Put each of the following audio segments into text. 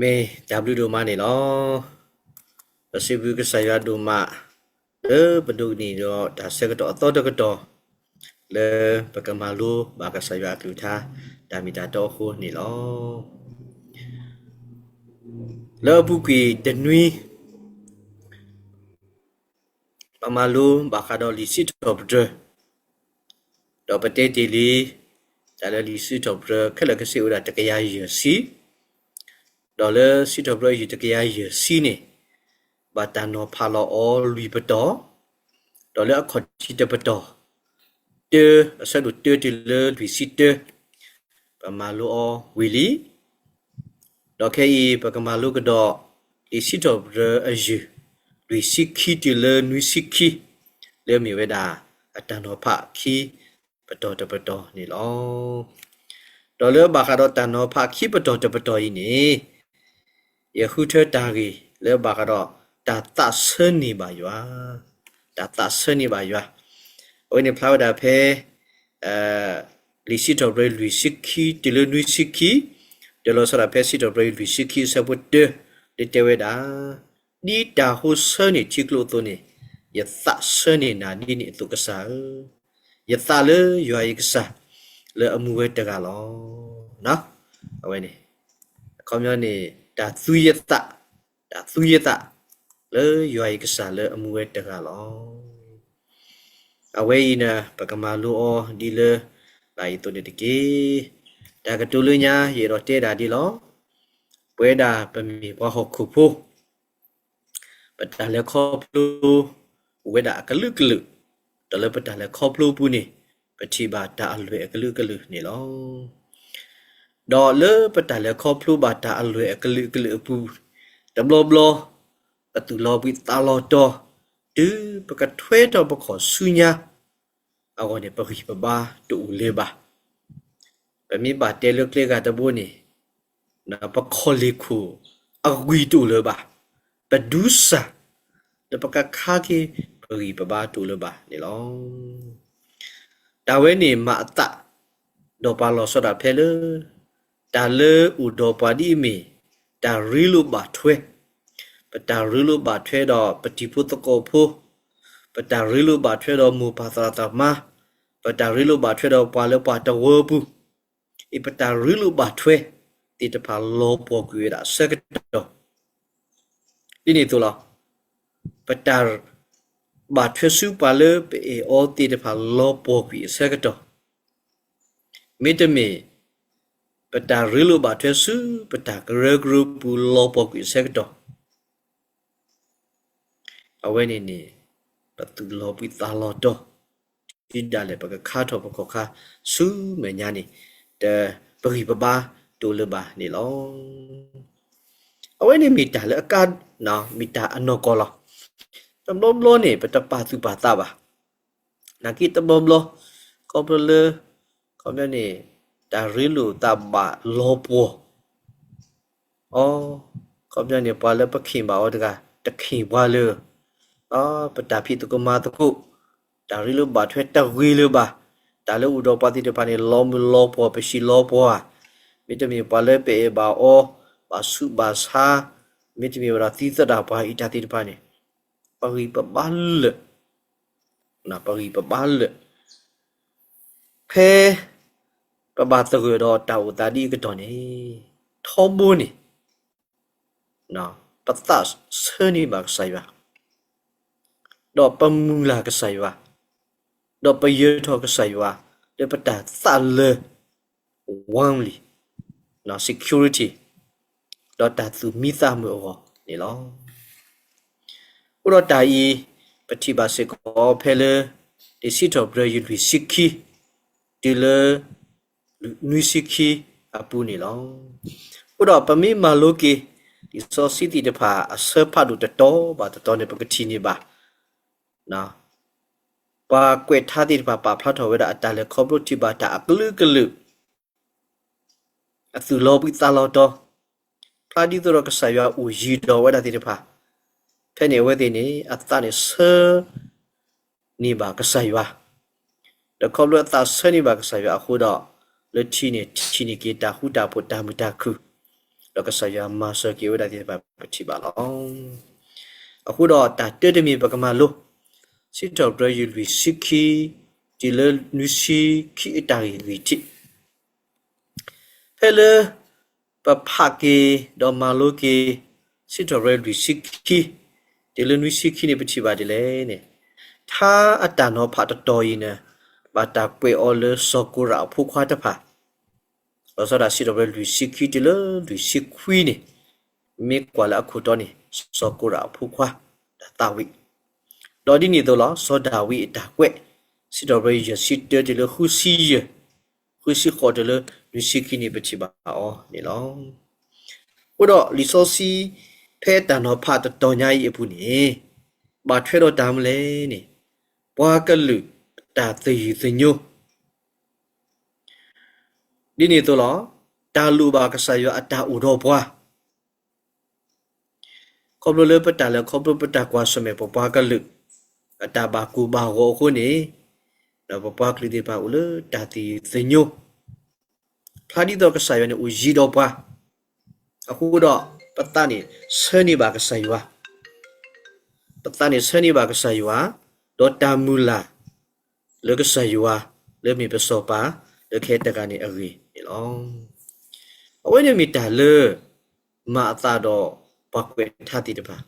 မ့ၢ်တၢ်ဘျုးဒိၣ်မးန့ၣ်လီၤ. ပစံးဘျုးကစၢ်ယွၤဒိၣ်မး လၢပဒိးန့ၢ်ဒီးတၢ်ဆၢကတီၢ်အသီတကတီၢ် လၢပကမၤလိဘၣ်ကစၢ်ယွၤအကလုၢ်ကထါ တၢ်မ့ၢ်တၢ်တီအဃိန့ၣ်လီၤ. လၢအပူၤကွံာ်တနွံ ပမၤလိဘၣ်ဃးဒီးလံာ်စံးထီၣ်ပတြၢၤ, ဒီးပတဲတ့ၢ်လံ တၢ်လၢလံာ်စံးထီၣ်ပတြၢၤခဲလၢာ်ခဲဆ့အိၣ်ဝဲဒၣ်တကယၤယဲၢ်ဆံ, ဒီးလၢစံးထီၣ်ပတြၢၤအယုၢ်တကယၤယဲၢ်ဆံန့ၣ် ဘၣ်တၢ်နီၤဖးလီၤအီၤလွံၢ်ပတီၢ်, ဒီးလၢအခီၣ်ထံးတပတီၢ် တၢ အဆၢဒိၣ်တၢတုၤလၢလွံၢ်ဆံတၢ ပမၤလိအီၤဝံၤလံ. ဒီးခဲအံၤ ပကမၤလိကဒီး လံာ်စံးထီၣ်ပတြၢၤအယုၢ် လွံၢ်ဆံခံတုၤလၢနွံဆံခံ လၢမ့ၢ်ဝဲဒၣ် အတၢ်နီၤဖးခံပတီၢ်တပတီၢ်န့ၣ်လီၤ. ဒီးလၢဘၣ်ဃးဒီးတၢ်နီၤဖးခံပတီၢ်တပတီၢ်အံၤန့ၣ် ယဃုထၢတၢ်ဂ့ၢ်လၢဘၣ်ဃးဒီး တၢ်သးဆၢန့ၢ်ဘၣ်ယွၤ, တၢ်သးဆၢန့ၢ်ဘၣ်ယွၤ, အဝဲန့ၣ်ဖျါဝဲဒၣ်ဖဲ လံာ်စံးထီၣ်ပတြၢၤလွံၢ်ဆံခံတုၤလၢနွံဆံခံ, ဒီးလီၤဆီဒၣ်ဖဲစံးထီၣ်ပတြၢၤလွံၢ်ဆံခံအဆၢဖိတၢ လၢတဲဝဲဒၣ်, ဒ်တၢ်ဟိဆၢန့ၢ်ထံကျိအသိးန့ၣ် ယသးဆၢန့ၢ်နၤဒ်န့ၣ်အသိးကစၢ်ဧၢ, ယသးလၢယွၤယကစၢ် လၢအမူဝဲတဂၤလီၤ. အဝဲန့ၣ် အခီပညီန့ၣ် တၢ်သူယသး, တၢ်သူယသး လၢယွၤယကစၢ်လၢအမူဝဲတဂၤလီၤ. အဝဲအံၤန့ၣ် ပကမၤလိအီၤဒ်လၢ ဘၣ်အံၤအသိးန့ၣ်တက့ၢ်. တၢ်ကတိၤလၢညါ ယအဲၣ်ဒိးတဲဒၣ်ဒ်လီၤ. ပဝဲဒၣ်ပမ့ၢ်ပှၤဟီၣ်ခိၣ်ဖိ ပတၢ်လဲၤခီဖျိ အိၣ်ဝဲဒၣ်အကလုာ်ကလုာ်, ဒီးလၢပတၢ်လဲၤခီဖျိအပူၤန့ၣ် ပထံၣ်ဘၣ်တၢ်အလွဲၢ်အကလုာ်ကလုာ်န့ၣ်လီၤ. ဒီးလၢပတၢ်လဲၤခီဖျိဘၣ်တၢ်အလွဲၢ်အကလုာ်ကလုာ်အပူၤ တဘျီဘျီ ပသူၣ်လီၤဘှံးသးလီၤတီၤ တုၤပကထွဲထီၣ်ပခီၣ်ဆူညါ အဂီၢ်န့ၣ် ပဂံၢ်ပဘါတအိၣ်လၢၤဘၣ်. ပမ့ၢ်ဘၣ်တဲလၢကျဲဂၤတဘိန့ၣ် ပခီၣ်လ့ၢ်ခိၣ်အဂံၢ်တအိၣ်လၢၤဘၣ်. ပဒူစၢ် လၢပကခါက့ၤပဂံၢ်ပဘါတအိၣ်လၢၤဘၣ်န့ၣ်လီၤ. တၢ်ဝဲန့ၣ်မၤအသးဒီးပှၤလီၤဆီဒၣ်ဖဲလၢ တၢ်လၢအိၣ်ဒီးပှၤဒ်အမ့ၢ် တၢ်ရ့လိာ်ဘၣ်ထွဲ, ပတၢ်ရ့လိာ်ဘၣ်ထွဲဒီးပတံၤဖိသကိးဖိ, ပတၢ်ရ့လိာ်ဘၣ်ထွဲဒီးမိၢ်ပၢ်သရၣ်သမါ, ပတၢ်ရ့လိာ်ဘၣ်ထွဲဒီးပှၤလၢပှၤတဝၢပူၤ, အံၤပတၢ်ရ့လိာ်ဘၣ်ထွဲသ့ၣ်တဖၣ်လီၤပှီၢ်ကွံာ်ဝဲဒၣ်အဆၢကတီၢ် ဒ်န့ၣ်အသိးလီၤ. ပတၢ်ဘၣ်ထွဲဆူပှၤလၢပအဲၣ်အီၤသ့ၣ်တဖၣ်လီၤပှီၢ်ကွံာ်အဆၢကတီၢ်, မ့တမ့ၢ် ပတၢ်ရ့လိာ်ဘၣ်ထွဲဆူပတၢ်ကရၢကရိပူၤလီၤပှီၢ်ကွံာ်အဆၢကတီၢ် အဝဲန့ၣ်န့ၣ် ပသူၣ်လီၤဘှံးသးလီၤတီၤ တုၤဒၣ်လဲာ်ပကခါထီၣ်ပခီၣ်ခါဆူမဲာ်ညါန့ၣ် တပဂံၢ်ပဘါတအိၣ်လၢၤဘၣ်န့ၣ်လီၤ. အဝဲန့ၣ်မ့ၢ်တၢ်လၢအကါ, မ့ၢ်တၢ်အနီၢ်ကီၢ်လီၤ. တဘျီဘျီန့ၣ် ပတပာ်သူၣ်ပာ်သးဘၣ်. နာ်က့တဘျီဘျီ ခီဖျိလၢ ခီပညီန့ၣ် တၢ်ရ့လိာ်သးဘၣ်လီၤပှီၢ် အီ, ခီပညီန့ၣ် ပှၤလၢပခ့ၣ်ဘၣ်အီၤတဂၤ တခ့ၣ်ပှၤလၢၤ, ပတၢ်ဖံးသကိးမၤသကိး, တၢ်ရ့လိာ်ဘၣ်ထွဲတဂ့ၤလၢၤဘၣ်, တၢ်လၢအိၣ်ဒီးပှၤသ့ၣ်တဖၣ်န့ၣ် လီၤမုၢ်လီၤပှီၢ် ပစံးလီၤပှီၢ်, မ့တမ့ၢ်ပှၤလၢပအဲၣ်ဘၣ်အီၤ ဘၣ်ဆူးဘၣ်ဆါ, မ့တမ့ၢ်ဝဲဒၣ်သံသဒၣ်ပှၤအံၤတၢ်သ့ၣ်တဖၣ်န့ၣ် ပဂံၢ်ပဘါလၢာ်, ပဂံၢ်ပဘါလၢာ် ဖဲပဘၣ်သဂၢၢ်ဒီးတၢ်အိၣ်သးဒ်အံၤအကတီၢ်န့ၣ် ထီဘိန့ၣ် ပသးဆၢန့ၢ်ဘၣ်ကစၢ်ယွၤ, ဒီးပမုၢ်လၢ်ကစၢ်ယွၤ, ဒီးပယၢၤထီၣ်ကစၢ်ယွၤ လၢပတၢ်သးလၢ warmly, security, ဒီးတၢ်သူၣ်မံသးမုာ်အဂီၢ်န့ၣ်လီၤ. အဃိဒီးတၢ်အံၤ ပထံၣ်ဘၣ်စ့ၢ်ကီးဖဲလၢ လံာ်စံးထီၣ်ပတြၢၤယုၢ်လွံၢ်ဆံခံ တုၤလၢ နွံဆံခံအပူၤန့ၣ်လီၤ. အဃိဒီးပမ့ၢ်မၤလိက့ၤ လံာ်စီဆှံသ့ၣ်တဖၣ်အဆၢဖးဒိၣ်တတီၤဘၣ်တတီၤန့ၣ် ပကထံၣ်န့ၢ်ဘၣ် ပှၤကွဲးထါသ့ၣ်တဖၣ် ပာ်ဖျါထီၣ်ဝဲဒၣ်အတၢ်လဲၤခီဖျိထံၣ်ဘၣ်တၢ်အကလုာ်ကလုာ်, အသူၣ်လီၤဘှံးသးလီၤတီၤ, ဖျါဒ်သိးဒီးကစၢ်ယွၤအိၣ်ယံၤဒီးဝဲဒၣ်သ့ၣ်တဖၣ်, ဖဲန့ၣ်အဝဲသ့ၣ်န့ၣ် အသးန့ၣ်ဆၢန့ၢ်ဘၣ်ကစၢ်ယွၤ, ဒီးခီဖျိအသးဆၢန့ၢ်ဘၣ်ကစၢ်ယွၤအဃိဒီး လၢထံန့ၣ်ထံၣ်န့ၢ်က့ၤတၢ်ဃူတၢ်ဖိးတၢ်မုာ်တၢ်ခုၣ်, ဒီးကစၢ်ယွၤမၤစၢၤက့ၤဝဲဒၣ်သ့ၣ်တဖၣ်ပထံၣ်ဘၣ်လီၤ. အဃိဒီးတၢ်တၢတမံၤပကမၤလိ, စံးထီၣ်ပတြၢၤယွၤလွံၢ်ဆံခံ, တုၤလၢနွံဆံခံအတၢ်ဂ့ၢ်ဂ့ၢ်ထံး ဖဲလၢပဖးက့ၤဒီးမၤလိက့ၤ စံးထီၣ်ပတြၢၤလွံၢ်ဆံခံ, တုၤလၢနွံဆံခံန့ၣ် ပထံၣ်ဘၣ်ဒ်လဲၣ်န့ၣ်, ထါအတၢ်နီၤဖးတတီၤအံၤန့ၣ် ဘၣ်တၢ်ကွဲးအီၤလၢစီၤကိရးအဖိခွါတဖၣ်, လီၤဆီဒၣ်စံးထီၣ်ပတြၢၤလွံၢ်ဆံခံ တုၤလၢလွံၢ်ဆံခွံန့ၣ်, မ့ၢ်ကွၢ်လၢအခိၣ်တီန့ၣ် စီၤကိရးအဖိခွါ ဒၣ်သးဝံး, ဒီးဒ်န့ၣ်အသိးလီၤ စီၤဒၤဝံးအတၢ်ကွဲး, စံးထီၣ်ပတြၢၤယဲၢ်ဆံတၢ တုၤလၢဃုဆံယဲၢ်, ဃုဆံဃိး တုၤလၢနွံဆံခံန့ၣ် ပထံၣ်ဘၣ်အီၤန့ၣ်လီၤ. အဃိဒီးလံာ်စီဆှံ ဖဲတၢ်နီၤဖးတတီၤညါအံၤအပူၤန့ၣ် ဘၣ်ထွဲဒီးတၢ်မနုၤလဲၣ်န့ၣ်, ပှၤကလုာ်အတၢ်သယုၢ်သညိ ဒ်န့ၣ်အသိးလီၤ, တၢ်လိၣ်ဘၣ်ကစၢ်ယွၤအတၢ်အိၣ်ဒီးပှၤ, ခီဖျိလၢပတၢ်လဲၤခီဖျိပတၢ်ကွၢ်ဆၢၣ်မဲာ်ပပှၤကလုာ် အတၢ်ဘၣ်ကိၢ်ဘၣ်ဂီၤအဃိန့ၣ်, ဒီးပပှၤကလုာ်သ့ၣ်တဖၣ်အိၣ်လၢတၢ်သယုၢ်သညိ, ဖျါဒ်သိးကစၢ်ယွၤန့ၣ်အိၣ်ယံၤဒီးပှၤ, အဃိဒီးပသးန့ၣ်ဆၢန့ၢ်ဘၣ်ကစၢ်ယွၤ, ပသးန့ၣ်ဆၢန့ၢ်ဘၣ်ကစၢ်ယွၤ, ဒီးတၢ်မုၢ်လၢ် လၢကစၢ်ယွၤ လၢမ့ၢ်ပစီၤပၤ လၢကဟဲတဂၤန့ၣ်အဂ့ၢ်န့ၣ်လီၤ. အဝဲန့ၣ်မ့ၢ်တၢ်လၢ မၤအသးဒီးပှၤကွဲးထါသ့ၣ်တဖၣ်,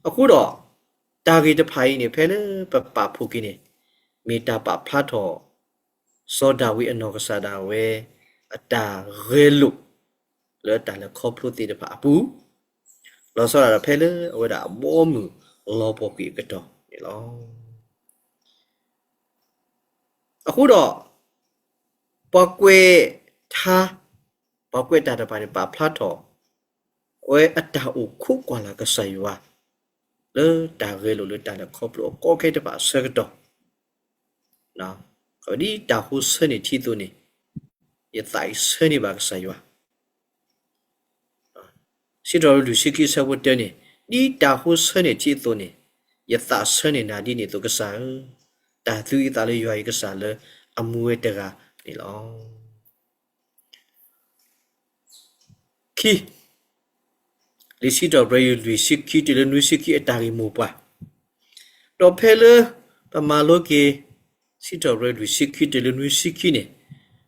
အဃိဒီး တၢ်ဂ့ၢ်တဖၣ်အံၤန့ၣ် ဖဲလၢပပာ်ဖှိၣ်က့ၤန့ၣ် မ့ၢ်တၢ်ပာ်ဖျါထီၣ် စီၤဒၤဝံးအနီၢ်ကစၢ်ဒၣ်ဝဲ အတၢ်ဂဲၤလိာ် လၢတၢ်လဲၤခီဖျိသ့ၣ်တဖၣ်အပူၤ, လီၤဆီဒၣ်ဒီးဖဲလၢအဝဲဒၣ်အဘီအမုၢ်လီၤပှီၢ်ကွံာ်အကတီၢ်န့ၣ်လီၤ. အဃိဒီး ပှၤကွဲးထါ, ပှၤကွဲးတၢ်တဖၣ်န့ၣ် ပာ်ဖျါထီၣ် အဝဲအတၢ်အိၣ်ခိးကွၢ်လၢ်ကစၢ်ယွၤ လၢတၢ်ဂဲၤလိာ်လၢတၢ်လဲၤခီဖျိအကီခဲတဖၣ်အဆၢကတီၢ်, ဒ်တၢ်ဟိဆၢန့ၢ်ထံအသိးန့ၣ်, ယသးအံၤဆၢန့ၢ်ဘၣ်ကစၢ်ယွၤ စံးထီၣ်ပတြၢၤလွံၢ်ဆံခံ အဆၢဖိတၢန့ၣ်, ဒ်တၢ်ဟိဆၢန့ၢ်ထံအသိးန့ၣ်, ယသးဆၢန့ၢ်နၤဒ်န့ၣ်အသိးကစၢ်ဧၢ, တၢ်သူအသးလၢယွၤအံၤကစၢ်လၢအမူဝဲတဂၤန့ၣ်လီၤ. ခံ, လံာ်စံးထီၣ်ပတြၢၤလွံၢ်ဆံခံ တုၤလၢနွံဆံခံအတၢ်ဂ့ၢ်မိၢ်ပှၢ်, ဒီးဖဲလၢပမၤလိက့ၤ စံးထီၣ်ပတြၢၤလွံၢ်ဆံခံ တုၤလၢနွံဆံခံန့ၣ်,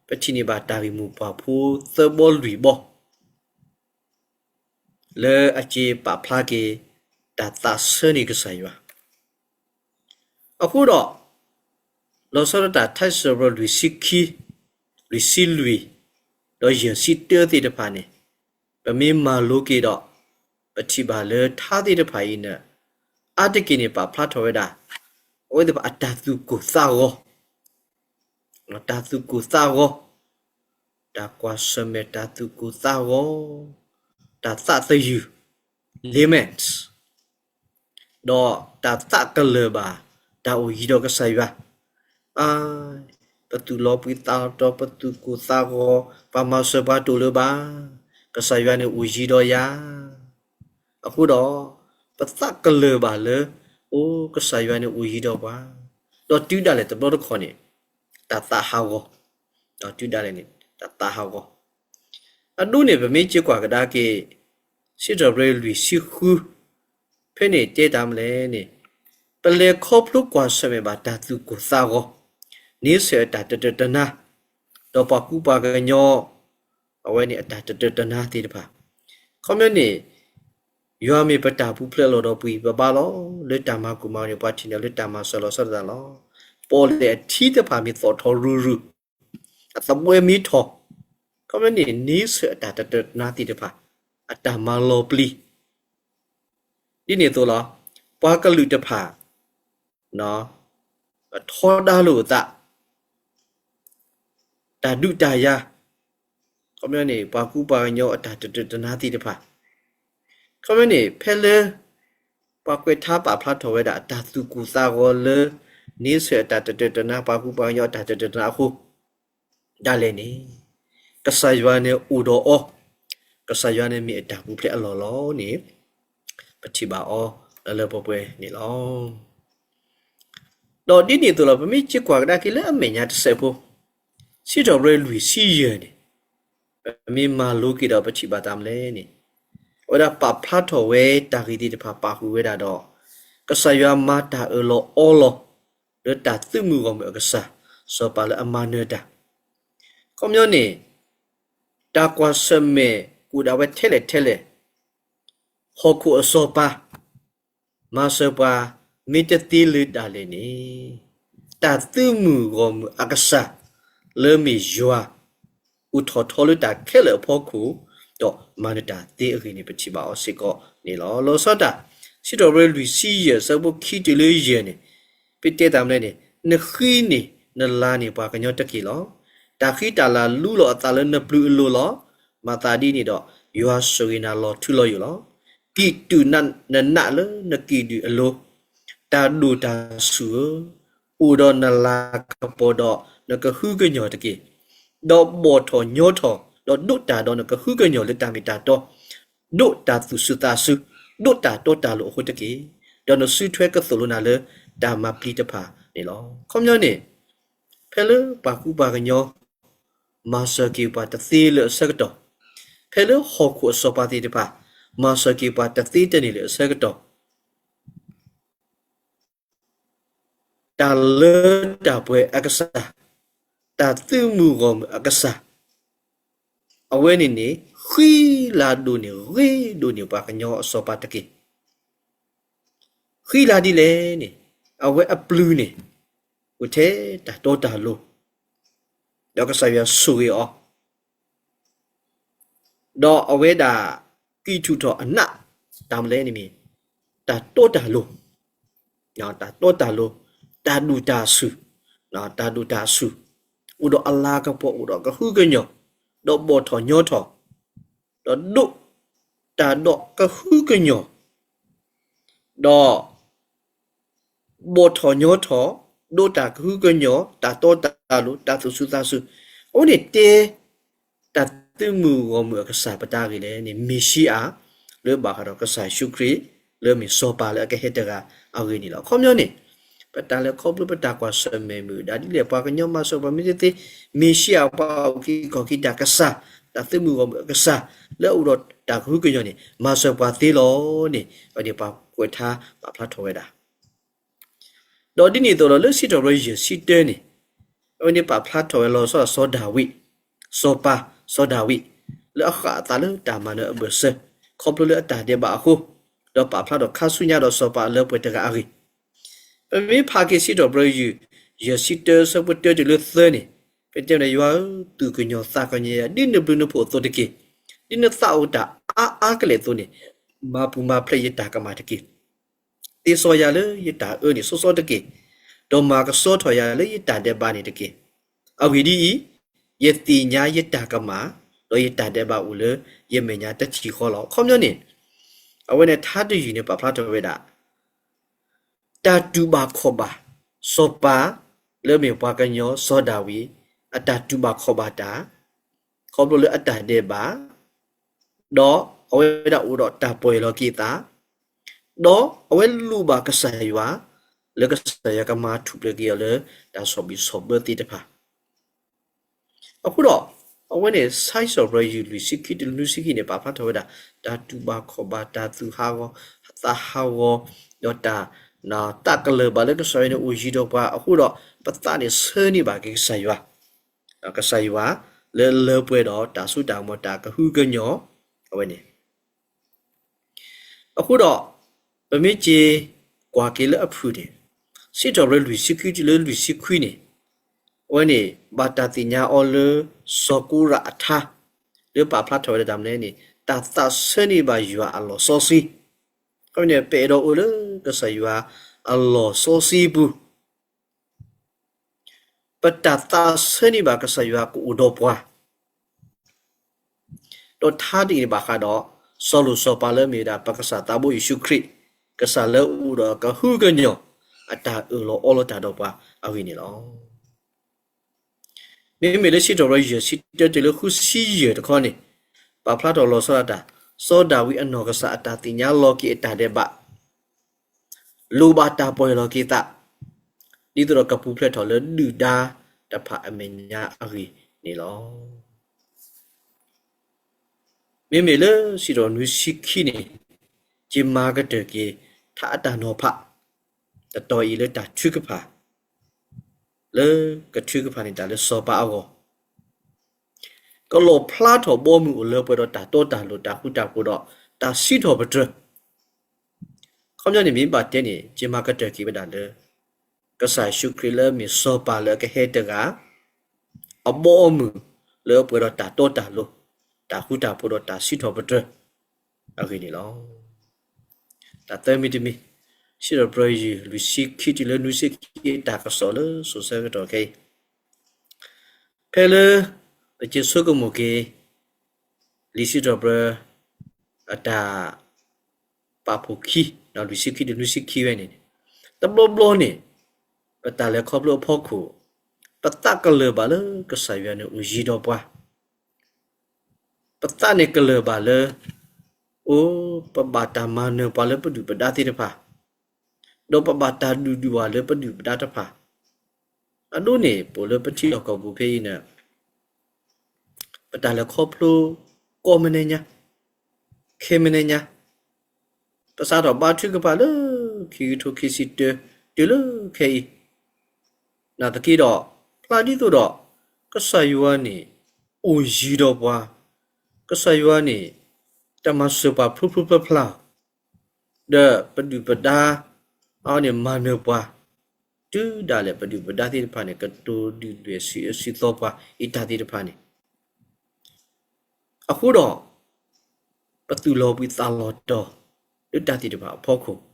ပထံၣ်န့ၢ်ဘၣ်တၢ်ဂ့ၢ်မိၢ်ပှၢ်ဖိသၢဘီလွံၢ်ဘီ လၢအက့ၤပာ်ဖျါက့ၤ တၢ်သးဆၢန့ၢ်ကစၢ်ယွၤ, အဃိဒီး လီၤဆီဒၣ်တၢ်ထါစံးထီၣ်ပတြၢၤလွံၢ်ဆံခံ, လွံၢ်ဆံလွံၢ်, ဒီးယဲၢ်ဆံတၢသ့ၣ်တဖၣ်န့ၣ်, ပမ့ၢ်မၤလိက့ၤဒီး ပထံၣ်ဘၣ်လၢထါသ့ၣ်တဖၣ်အံၤန့ၣ်, အါတက့ၢ်န့ၣ်ပာ်ဖျါထီၣ်ဝဲဒၣ် အဝဲသ့ၣ်တဖၣ်အတၢ်သူၣ်ကိၢ်သးဂီၤ တၢ်သူၣ်ကိၢ်သးဂီၤ, တၢ်ကွၢ်ဆၢၣ်မဲာ်တၢ်သူၣ်ကိၢ်သးဂီၤ, တၢ်သးသယုၢ်, laments, ဒီးတၢ်သးကလၢၢ်ဘၣ် တၢ်အိၣ်ယံၤဒီးကစၢ်ယွၤ, အါ, ပသူၣ်လီၤပှံၤသးလီၤတီၤ ပသူၣ်ကိၢ်သးဂီၤ, ပှၤမၤစၢၤပှၤတအိၣ်လၢၤဘၣ်, ကစၢ်ယွၤန့ၣ်အိၣ်ယံၤဒီးယၤ, အဃိဒီး ပသးကလၢၢ်ဘၣ်လၢ အိၣ်ကစၢ်ယွၤန့ၣ်အိၣ်ယံၤဒီးပှၤ, ဒီးတုၤဒၣ်လဲာ်တဘျီတခီၣ်န့ၣ် တၢ်သးဟးဂီၤ, ဒီးတုၤဒၣ်လဲာ်န့ၣ် တၢ်သးဟးဂီၤ, အဒိန့ၣ် ပမ့ၢ်က့ၤကွၢ်ကဒါက့ၤ စံးထီၣ်ပတြၢၤလွံၢ်ဆံဃု ဖဲန့ၣ်တဲတၢ်မနုၤလဲၣ်န့ၣ်, ပလဲၤခီဖျိကွၢ်ဆၢၣ်မဲာ်ဘၣ်တၢ်သူၣ်ကိၢ်သးဂီၤ, န့ဆၢၣ်အတၢ်တတၢၢ်တနါ, ဒီးပှၤကူပှၤကညီ အဝဲန့ၣ်အတၢ်တတၢၢ်တနါသ့ၣ်တဖၣ်, ခီပညီန့ၣ် ယွၤမ့ၢ်ပတၢ်ပူၤဖျဲးအလီၢ်ဒီးပှၤ ပဘါလီၤ လၢတၢ်မၤကိၢ်မၤဂီၤန့ၣ် ပှၤထံၣ်န့ၢ်လၢတၢ်မၤစၢၤလီၤဆီဒၣ်တၢ်လီၤ. ပီၣ်လဲၣ်အထံတဖၣ်မ့ၢ်သီၣ်ထီၣ်ရုၢ်ရုၢ်, အသဘှဲမ့ၢ်ထီၣ်, ခီပညီန့ၣ် န့ဆၢၣ်အတၢ်တတၢၢ်တနါသ့ၣ်တဖၣ် အတၢ်မၤလီၤပျံၤ ဒ်န့ၣ်အသိးလီၤ. ပှၤကလုာ်တဖၣ် ထီဒါလိာ်အသး, တၢ်ဒုးတၢ်ယၤ, ခီပညီန့ၣ် ပှၤကူပှၤကညီအတၢ်တတၢၢ်တနါသ့ၣ်တဖၣ်, ခီပညီန့ၣ် ဖဲလၢ ပှၤကွဲးထါပာ်ဖျါထီၣ်ဝဲဒၣ်အတၢ်သူၣ်ကိၢ်သးဂီၤလၢ န့ဆၢၣ်အတၢ်တတၢၢ်တနါ ပှၤကူပှၤကညီအတၢ်တတၢၢ်တနါအဃိ ဒၣ်လဲာ်န့ၣ် ကစၢ်ယွၤန့ၣ်အိၣ်ဒီးအီၤ, ကစၢ်ယွၤန့ၣ်မ့ၢ်အတၢ်ပူၤဖျဲးအလီၢ်လီၤန့ၣ် ပထံၣ်ဘၣ်အီၤလၢလၢပှဲၤပှဲၤန့ၣ်လီၤ. ဒီးဒ်န့ၣ်အသိးလီၤ ပမ့ၢ်က့ၤကွၢ်ကဒါက့ၤလၢအမဲာ်ညါတစဲးဖိ, စံးထီၣ်ပတြၢၤလွံၢ်ဆံယဲၢ်န့ၣ်, ပမ့ၢ်မၤလိက့ၤဒီးပထံၣ်ဘၣ်တၢ်မနုၤလဲၣ်န့ၣ်, အဝဲဒၣ်ပာ်ဖျါထီၣ်ဝဲတၢ်ဂ့ၢ်သ့ၣ်တဖၣ်ပာ်ဃုာ်ဝဲဒၣ်ဒီး ကစၢ်ယွၤမၤတၢ်အၢၣ်လီၤအီလီၤ လၢတၢ်သုးမုၢ်ဂီၢ်မုၢ်အကစၢ် စီၤပၤလၢအမၤနၢၤတၢ်. ခီပညီန့ၣ် တၢ်ကွၢ်ဆၢၣ်မဲာ်ကအိၣ်ဒၣ်ဝဲထဲလဲၣ်ထဲလဲၣ်, ဟီၣ်ခိၣ်အစီၤပၤ မၤစၢၤပှၤ မ့ၢ်တသ့လၢဒၣ်လဲာ်န့ၣ်, တၢ်သုးမုၢ်ဂီၢ်မုၢ်အကစၢ် လၢမ့ၢ်ယွၤ အိၣ်ထီၣ်ထီလၢတၢ်ခဲလၢာ်အဖီခိၣ်, ဒီးမၤနၢၤတၢ်သ့အဂ့ၢ်န့ၣ် ပထံၣ်ဘၣ်အီၤစ့ၢ်ကီးန့ၣ်လီၤ. လီၤဆီဒၣ်တၢ် စံးထီၣ်ပတြၢၤလွံၢ်ဆံယဲၢ် အဆၢဖိခံတုၤလၢယဲၢ်န့ၣ်, ပတဲတၢ်မနုၤလဲၣ်န့ၣ်, နဃံန့ၢ်နလၤန့ၢ်ပှၤကညီတက့ၢ်လီၤ. တၢ်ဃံတၢ်လၤလူလီၤအသးလၢနပျုၤအလိၤလီၤ. မၤသးဒ်န့ၣ်ဒီး ယွၤဆိၣ်ဂ့ၤနၤလီၤထူလီၤယိာ်လီၤ. ကံၣ်တူာ်နးနးလၢနကံၣ်ဒုၣ်အလိၤ, တၢ်ဒိၣ်တၢ်ဆူၣ်ဧၢ, အိၣ်ဒီးနလၤကပီၤဒီးနကဟုကညီၢ်တက့ၢ်. ဒီးဘီၣ်ထီၣ်ညီထီၣ်, ဒီးဒိးတၢ်ဒီးနကဟုကညီၢ်လၢတၢ်မ့ၢ်တၢ်တီ, ဒိးတၢ်သူၣ်စူၤသးစူၤ, ဒိးတၢ်တီတၢ်လိၤအဃိတက့ၢ်. ဒီးနစုထွဲကသိၣ်လိနၤလၢတၢ်မၤပျံၤတဖၣ်န့ၣ်လီၤ. ခီပညီန့ၣ်, ဖဲလၢပှၤကူပှၤကညီ မၤစၢၤက့ၤပှၤတသ့လၢအဆၢကတီၢ်, ဖဲလၢဟီၣ်ခိၣ်အစီၤပၤသ့ၣ်တဖၣ် မၤစၢၤက့ၤပှၤတသ့တန့ၢ်လၢအဆၢကတီၢ်, တၢ်လၢတၢ်ပှဲၤအကစၢ်, တၢ်သုးမုၢ်ဂီၢ်မုၢ်အကစၢ်, အဝဲန့ၣ်န့ၣ် ဃံလၤဒိၣ်န့ၢ်ဂ့ၤဒိၣ်န့ၢ်ပှၤကညီအစီၤပၤတက့ၢ်. ဃံလၤဒ်လဲၣ်န့ၣ်, အဝဲအပျုၤန့ၣ် အိၣ်ထဲတၢ်တီတၢ်လိၤ, ဒီးကစၢ်ယွၤဆိၣ်ဂ့ၤအီၤ, ဒီးအဝဲဒၣ်ကံၢ်ထူၣ်ထီၣ်အနး, တၢ်မနုၤလဲၣ်န့ၣ်မ့ၢ် တၢ်တီတၢ်လိၤ, တၢ်တီတၢ်လိၤ, တၢ်ဒိၣ်တၢ်ဆူၣ်, တၢ်ဒိၣ်တၢ်ဆူၣ်, အိၣ်ဒီးအလၤကပီၤ အိၣ်ဒီးကဟုကညီၢ်, ဒီးဘီၣ်ထီၣ်ညီထီၣ်, ဒီးဒိးတၢ်ဒီးကဟုကညီၢ်, ဒီး ဘီၣ်ထီၣ်ညီထီၣ်, ဒိးတၢ်ကဟုကညီၢ်, တၢ်တီတၢ်လိၤ, တၢ်သူၣ်စူၤသးစူၤ, အဝဲန့ၣ်တဲ တၢ်သုးမုၢ်ဂီၢ်မုၢ်အကစၢ်ပတၢ်ဂ့ၢ်လဲၣ်န့ၣ် မ့ၣ်ၡံအၤ, လၢဘၣ်ဃးဒီးကစၢ်ယ့ၣ်ၡူးခရံာ် လၢမ့ၢ်စီၤပၤလၢအကဟဲတဂၤအဂ့ၢ်န့ၣ်လီၤ. အခီပညီန့ၣ်, ပတၢ်လဲၤခီဖျိပတၢ်ကွၢ်ဆၢၣ်မဲာ်မုၢ်ဒၣ်ဒ်လဲၣ် ပှၤကညီမၤစၢၤပှၤမ့ၢ်တသ့, မ့ၣ်ၡံအၤပှၤအုၣ်က့ၤခီၣ်က့ၤတၢ်ကစၢ်, တၢ်သုးမုၢ်ဂီၢ်မုၢ်အကစၢ်, လၢအအိၣ်ဒီးတၢ်ကဟုကညီၢ်န့ၣ် မၤစၢၤပှၤသ့လီၤန့ၣ် အဝဲန့ၣ်ပှၤကွဲးထါပာ်ဖျါထီၣ်ဝဲဒၣ် ဒီးဒ်န့ၣ်အသိးဒီး လၢစံးထီၣ်ပတြၢၤယဲၢ်ဆံတၢန့ၣ်, အဝဲန့ၣ်ပာ်ဖျါထီၣ်ဝဲလီၤဆီဒၣ်စီၤဒၤဝံး, စီၤပၤ, စီၤဒၤဝံး, လၢအဃၣ်အသးလၢတၢ်မၤနၢၤအဘၢၣ်စၢၤ, ခီဖျိလၢအတၢ်ဒဲးဘးအဃိ, ဒီးပာ်ဖျါထီၣ်ခါဆူညါဒီးစီၤပၤအလၢပှဲၤတဂၤအဂ့ၢ် ပမ့ၢ်ဖးက့ၤစံးထီၣ်ပတြၢၤယဲၢ်ဆံတၢ ဆၢဖိတၢတုၤလၢသၢန့ၣ်, ပတဲဝဲဒၣ် ယွၤဧၢ, သူၣ်ကညီၤသးကညီၤယၤ ဒ်နဘျုးနဖှိၣ်အသိးတက့ၢ်. ဒ်နသးအိၣ်တၢ်အါအါကလဲာ်အသိးန့ၣ်, မၤပူၤမၤဖျဲးယတၢ်ကမၣ်တက့ၢ်. သ့စီယၤလၢယတၢ်အၢန့ၣ်စီစီတက့ၢ်. ဒီးမၤကဆှီထီၣ်ယၤလၢယတၢ်ဒဲးဘးန့ၣ်တက့ၢ်. အဂ့ၢ်ဒ်အံၤ, ယသ့ၣ်ညါယတၢ်ကမၣ်, ဒီးယတၢ်ဒဲးဘးအိၣ်လၢယမဲာ်ညါတထံၣ်ဃီလီၤ. အခီပညီန့ၣ်, အဝဲန့ၣ်ထါတယုၢ်န့ၣ် ပာ်ဖျါထီၣ်ဝဲဒၣ် တၢ်တူၢ်ဘၣ်ခီၣ်ဘၣ် စီၤပၤ လၢအမ့ၢ်ပှၤကညီစီၤဒၤဝံး အတၢ်တူၢ်ဘၣ်ခီၣ်ဘၣ်တၢ် ခီဖျိလၢအတၢ်ဒဲးဘး, ဒီးအဝဲဒၣ်အိၣ်ဒီးတၢ်ပီၢ်ယၢ်လီၤက့ၤအသး, ဒီးအဝဲလိၣ်ဘၣ်ကစၢ်ယွၤ လၢကစၢ်ယွၤကမၤထူၣ်ဖျဲးက့ၤအီၤလၢတၢ်ဆီၣ်ဘံၣ်ဆီၣ်ဘၢသ့ၣ်တဖၣ် အဃိဒီး, အဝဲန့ၣ် စံးထီၣ်ပတြၢၤယုၢ်လွံၢ်ဆံခံတုၤလၢနွံဆံခံန့ၣ် ပာ်ဖျါထီၣ်ဝဲဒၣ် တၢ်တူၢ်ဘၣ်ခီၣ်ဘၣ် တၢ်သူၣ်ဟးဂီၤ သးဟးဂီၤ, ဒီးတၢ်သးကလၢၢ်ဘၣ်လၢကစၢ်ယွၤန့ၣ်အိၣ်ယံၤဒီးပှၤအဃိဒီး, ပသးန့ၣ်ဆၢန့ၢ်ဘၣ်က့ၤကစၢ်ယွၤ, ကစၢ်ယွၤလၢလၢပှဲၤဒီးတၢ်စိတၢ်ကမီၤ တၢ်ကဟုကညီၤ, အဝဲန့ၣ် အဃိဒီး, ပမ့ၢ်က့ၤကွၢ်က့ၤလၢအဖုၣ်န့ၣ်, စံးထီၣ်ပတြၢၤလွံၢ်ဆံခံတုၤလၢလွံၢ်ဆံခွံန့ၣ်, အဝဲန့ၣ် ဘၣ်တၢ်သ့ၣ်ညါအီၤလၢစီၤကိရးအထါ, လၢပာ်ဖျါထီၣ်ဝဲဒၣ်တၢ်မနုၤန့ၣ်, တၢ်သးဆၢန့ၢ်ဘၣ်ယွၤအလီၢ်စီဆှံ, အဝဲန့ၣ် ပအဲၣ်ဒိးအိၣ်လၢကစၢ်ယွၤအလီၢ်စီဆှံပူၤ ပတၢ်သးဆၢန့ၢ်ဘၣ်ကစၢ်ယွၤကအိၣ်ဒီးပှၤ, ဒီးထါတက့ၢ်န့ၣ်ဘၣ်ဃးဒီး စီၤလိာ်စီၤပၤလၢအမ့ၢ်ဝဲဒၣ်ပကစၢ်သးဘိယ့ၣ်ၡူးခရံာ်, ကစၢ်လၢအအိၣ်ဒီးကဟုကညီၤ အတၢ်အၢၣ်လီၤအီလီၤတၢ်ဒီးပှၤအဂ့ၢ်န့ၣ်လီၤ. မ့မ့ၢ်လၢစံးထီၣ်ပတြၢၤယဲၢ်ဆံတၢတုၤလၢဃုဆံယဲၢ်တခီန့ၣ်, ပာ်ဖျါထီၣ်လီၤဆီဒၣ်တၢ်, စီၤဒၤဝံးအနီၢ်ကစၢ်အတၢ်သ့ၣ်ညါလီၤက့ၤအတၢ်ဒဲးဘး လိၣ်ဘၣ်တၢ်ပီၢ်ယၢ်လီၤက့ၤသး, ဒ်သိးဒီးကပူၤဖျဲးထီၣ်လၢဒုၣ်ဒါတဖၣ်အမဲာ်ညါအဂ့ၢ်န့ၣ်လီၤ. မ့မ့ၢ်လၢစံးထီၣ်ပတြၢၤနွံဆံခံန့ၣ်, ယမၤကတၢၢ်က့ၤ ထါအတၢ်နီၤဖး တတီၤအံၤလၢတၢ်ထုကဖၣ်, လၢကထုကဖၣ်န့ၢ်တၢ်လၢစီၤပၤအဂီၢ်, ကလီၣ်ဖျါထီၣ်ဘီမုၢ်အိၣ်လၢပှဲၤဒီးတၢ်တီတၢ်လိၤ တၢ်ဃူတၢ်ဖိးဒီးတၢ်စံးထီၣ်ပတြၢၤ. ခီပညီန့ၣ် မ့ၢ်ဘၣ်တဲန့ၣ် ယမၤကတၢၢ်က့ၤဝဲဒၣ်လၢ ကစၢ်ယ့ၣ်ၡူးခရံာ်လၢမ့ၢ်စီၤပၤလၢအကဟဲတဂၤ အဘီအမုၢ်လၢအပှဲၤဒီးတၢ်တီတၢ်လိၤ, တၢ်ဃူတၢ်ဖိးဒီးတၢ်စံးထီၣ်ပတြၢၤအဂ့ၢ်န့ၣ်လီၤ. တၢ်သၢမံၤတမံၤ, စံးထီၣ်ပတြၢၤယုၢ် လွံၢ်ဆံခံတုၤလၢနွံဆံခံ တၢ်ကစီၣ်လၢစိၤဆၢကတီၢ်ခဲအံၤ, ဖဲလၢ ပက့ၤဆိကမိၣ်က့ၤ လံာ်စံးထီၣ်ပတြၢၤ အတၢ် ပာ်ဖှိၣ်ခံ, လွံၢ်ဆံခံတုၤနွံဆံခံဝဲန့ၣ်, တဘျီဘျီန့ၣ် ပတၢ်လဲၤခီဖျိအဖီခိၣ်, ပသးကလၢၢ်ဘၣ်လၢကစၢ်ယွၤန့ၣ်အိၣ်ယံၤဒီးပှၤ, ပသးန့ၣ်ကလၢၢ်ဘၣ်လၢ အိၣ် ပဘၣ်တၢ်မၤနၢၤပှၤလၢပဒုၣ်ပဒါသ့ၣ်တဖၣ်, ဒီးပဘၣ်တၢ်ဒုၣ်ဒုၣ်ပှၤလၢပဒုၣ်ပဒါတဖၣ်, အဒိန့ၣ် ပအိၣ်လၢပထံလီၢ်ကီၢ်ပူၤဖဲအံၤန့ၣ် ပတၢ်လဲၤခီဖျိ ကိးမံၤနံၤညါ, ခဲမံၤနံၤညါ, ပစးထီၣ်ဘါထုကဖၣ်လၢ ခံကထိခံဆံတၢ တုၤလၢခဲအံၤ, နာ်သက့ဒီး ဖျါဒ်သိးဒီး ကစၢ်ယွၤန့ၣ် အိၣ်ယံၤဒီးပှၤ, ကစၢ်ယွၤန့ၣ် တမၤစၢၤပှၤဖျိဖျိဖျါဖျါ, ဒီးပဒုၣ်ပဒါ အဝဲန့ၣ်မၤနၢၤပှၤ, တုၤဒၣ်လဲာ်ပဒုၣ်ပဒါသ့ၣ်တဖၣ်န့ၣ် ကတိၤဒုၣ်ဒွဲၣ်စံးအၢစံးသီပှၤ အံၤတၢ်သ့ၣ်တဖၣ်န့ၣ်, အဃိဒီး ပသူၣ်လီၤဘှံးသးလီၤတီၤ လၢတၢ်သ့ၣ်တဖၣ်အဖီခိၣ်,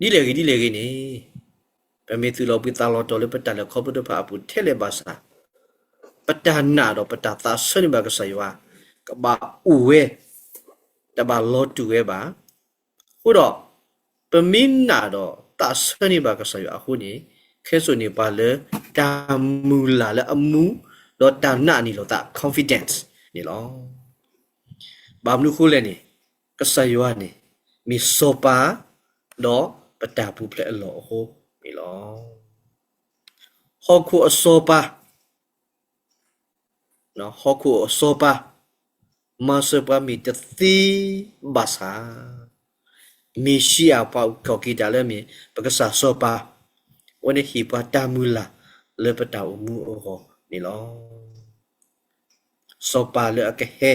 ဒ်လဲၣ်ဂ့ၤဒ်လဲၣ်ဂ့ၤန့ၣ်, ပမ့ၢ်သူၣ်လီၤဘှံးသးလီၤတီၤလၢပတၢ်လဲၤခီဖျိတဖၣ်အပူၤထဲလဲၣ်ဘၣ်ဆၣ်, ပတၢ်နာ်ဒီးပတၢ်သးဆၢန့ၢ်ဘၣ်ကစၢ်ယွၤ ကဘၣ်အိၣ်ဝဲ, တဘၣ်လီၤတူာ်ဝဲဘၣ်. အဃိဒီး ပမ့ၢ်နာ်ဒီးသးဆၢန့ၢ်ဘၣ်ကစၢ်ယွၤအဃိန့ၣ်, ခဲစိာ်န့ၢ်ပှၤလၢတၢ်မုၢ်လၢ်လၢအမူ, ဒီးတၢ်နာ်န့ၢ်လီၤသး confidence န့ၣ်လီၤ. ဘၣ်မနုၤအဃိလဲၣ်န့ၣ်, ကစၢ်ယွၤန့ၣ် မ့ၢ်စီၤပၤ, ဒီးပတၢ်ပူၤဖျဲးအလီၢ်အဃိန့ၣ်လီၤ. ဟီၣ်ခိၣ်အစီၤပၤ, ဟီၣ်ခိၣ်အစီၤပၤ, မၤစၢၤပှၤမ့ၢ်တသ့ဘၣ်ဆၣ်, မ့ၣ်ၡံအၤပှၤအုၣ်ကီၤက့ၤတၢ်လၢမ့ၢ် ပကစၢ်စီၤပၤ, အဝဲန့ၣ်ဟ့ၣ်ပှၤတၢ်မုၢ်လၢ်လၢပတၢ်အိၣ်မူအဂီၢ်န့ၣ်လီၤ. စီၤပၤလၢအကဟဲ,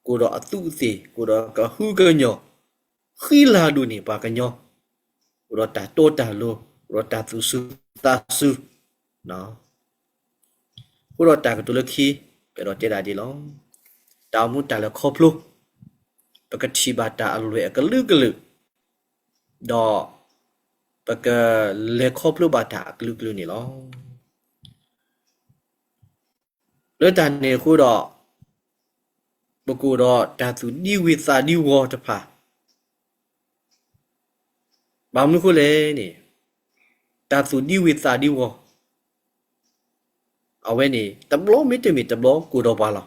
ကအိၣ်ဒီးအသူးအသ့ၣ်, ကအိၣ်ဒီးကဟုကညီၢ်, ဃံလၤဒိၣ်န့ၢ်ပှၤကညီ, အိၣ်ဒီးတၢ်တီတၢ်လိၤ, အိၣ်ဒီးတၢ်သူၣ်စူၤသးစူၤ, အဃိဒီးတၢ်ကတိၤလၢခံ, ပအဲၣ်ဒိးတဲဒၣ်ဒ်လီၤ. တၢ်အိၣ်မူတၢ်လဲၤခီဖျိ, ပကထံၣ်ဘၣ်တၢ်အလွဲၢ်အကလုာ်ကလုာ်, ဒီး ပကလဲၤခီဖျိဘၣ်တၢ်အကလုာ်ကလုာ်န့ၣ်လီၤ. လၢတၢ်န့ၣ်အဃိဒီး, ပကအိၣ်ဒီးတၢ်သူၣ်ဒံဝံၤသးဒံဝီၤတဖၣ်, ဘၣ်မနုၤအဃိလဲၣ်န့ၣ်, တၢ်သူၣ်ဒံဝံၤသးဒံဝီၤ, အဝဲန့ၣ် တဘျီမ့တမ့ၢ်တဘျီကအိၣ်ဒီးပှၤလီၤ.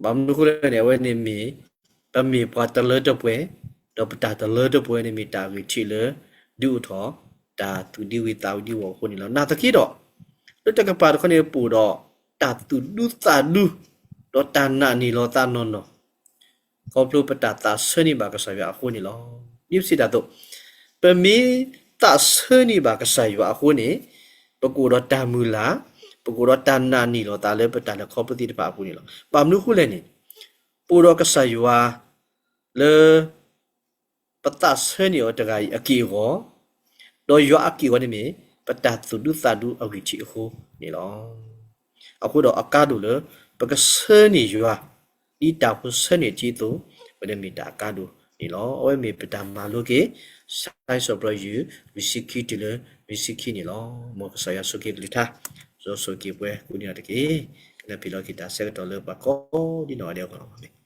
ဘၣ်မနုၤအဃိလဲၣ်န့ၣ် အဝဲန့ၣ်မ့ၢ် ပမ့ၢ်ပှၤတလၢတပှဲၤ, ဒီးပတၢ်တလၢတပှဲၤန့ၣ်မ့ၢ်တၢ်ဂ့ၢ်ထံးလၢ ဒုးအိၣ်ထီၣ် တၢ်သူၣ်ဒံဝံၤသးဒံဝီၤအဃိန့ၣ်လီၤ. နာ်သက့ဒီး, လၢတကပၤတခီန့ၣ် ပအိၣ်ဒီးတၢ်သူၣ်ဒူသးဒူ, ဒီးတၢ်နာ်န့ၢ်လီၤသးနီၢ်နီၢ်, ခီဖျိပတၢ်သးဆၢန့ၢ်ဘၣ်ကစၢ်ယွၤအဃိန့ၣ်လီၤ. ဒ်ပစံးတၢ်အသိး, ပမ့ၢ်သးဆၢန့ၢ်ဘၣ်ကစၢ်ယွၤအဃိန့ၣ်, ပကအိၣ်ဒီးတၢ်မုၢ်လၢ်, ပကအိၣ်ဒီးတၢ်နာ်န့ၢ်လီၤသးလၢပတၢ်လဲၤခီဖျိသ့ၣ်တဖၣ်အပူၤန့ၣ်လီၤ. ဘၣ်မနုၤအဃိလဲၣ်န့ၣ်, ပအိၣ်ဒီးကစၢ်ယွၤလၢ ပသးဆၢန့ၢ်အီၤတဂၤအံၤအက့ၢ်အဂီၤ, ဒီးယွၤအက့ၢ်အဂီၤန့ၣ်မ့ၢ် ပတၢ်သူၣ်ဒူသးဒူအဂံၢ်ထံးအဃိန့ၣ်လီၤ. အဃိဒီးအကါဒိၣ်လၢ ပကဆၢန့ၢ်ယွၤ ဒ်တၢ်ဖိဆၢန့ၢ်ထံအသိး, အဝဲန့ၣ်မ့ၢ်တၢ်အကါဒိၣ်န့ၣ်လီၤ. အဝဲမ့ၢ်ပတၢ်မၤလိက့ၤ စံးထီၣ်ပတြၢၤယုၢ် လွံၢ်ဆံခံတုၤလၢ လွံၢ်ဆံခံန့ၣ်လီၤ. မ်ကစၢ်ယွၤဆိၣ်ဂ့ၤကလုၢ်ကထါ, ယွၤဆိၣ်ဂ့ၤပှၤကိးဂၤဒဲးတက့ၢ်. ကနၢ်ပၢၢ်လီၤက့ၤတၢ်ဆၢကတီၢ်လၢပှၤကိးဒ်နီၢ်ဂၤဒဲးအဂီၢ်လီၤ. အၤမ့ၣ်.